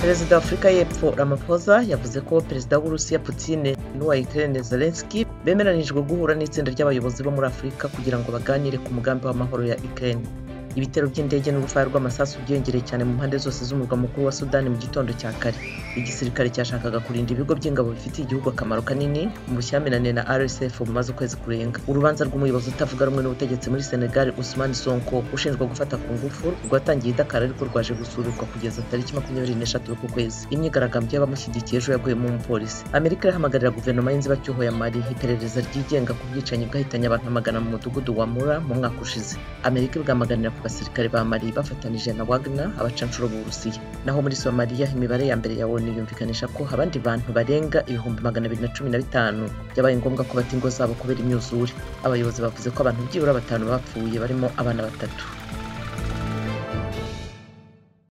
Perezida wa Afurika y'Epfo Ramaphosa yavuze ko Perezida w'Uburusiya Putin n'uwa Ukraine Zelensky bemeranijwe guhura n'itsinda ry'abayobozi bo muri Afurika kugira ngo baganire ku mugambi w'amahoro ya Ukraine. Ibitero by'indege n'urufaya rw'amasasu byiyongereye cyane mu mpande zose z'umurwa mukuru wa Sudani mu gitondo cya kare. Igisirikare cyashakaga kurinda ibigo by'ingabo bifitiye igihugu akamaro kanini mu bushyamirane na RSF bumaze ukwezi kurenga. Urubanza rw'umuyobozi utavuga rumwe n'ubutegetsi muri Senegal, Ousmane Sonko, ushinjwa gufata ku ngufu, rwatangiye i Dakar ariko rwaje gusubikwa kugeza tariki 23 z'uku kwezi. Imyigaragambyo y'abamushyigikiye ejo yaguyemo umupolisi. Amerika irahamagarira guverinoma y'inzibacyuho ya Mali iperereza ryigenga ku bwicanyi bwahitanye abantu amagana mu mudugudu wa Mura mu mwaka ushize. Amerika ibwamaganira ku basirikare ba Mali bafatanije na Wagner, abacanshuro b'Uburusiya. Naho muri Somalia, imibare ya mbere ya ONU yumvikanisha ko abandi bantu barenga 215,000 byabaye ngombwa ko bata ingo zabo kubera imyuzure. Abayobozi bavuze ko abantu byibura batanu bapfuye, barimo abana batatu.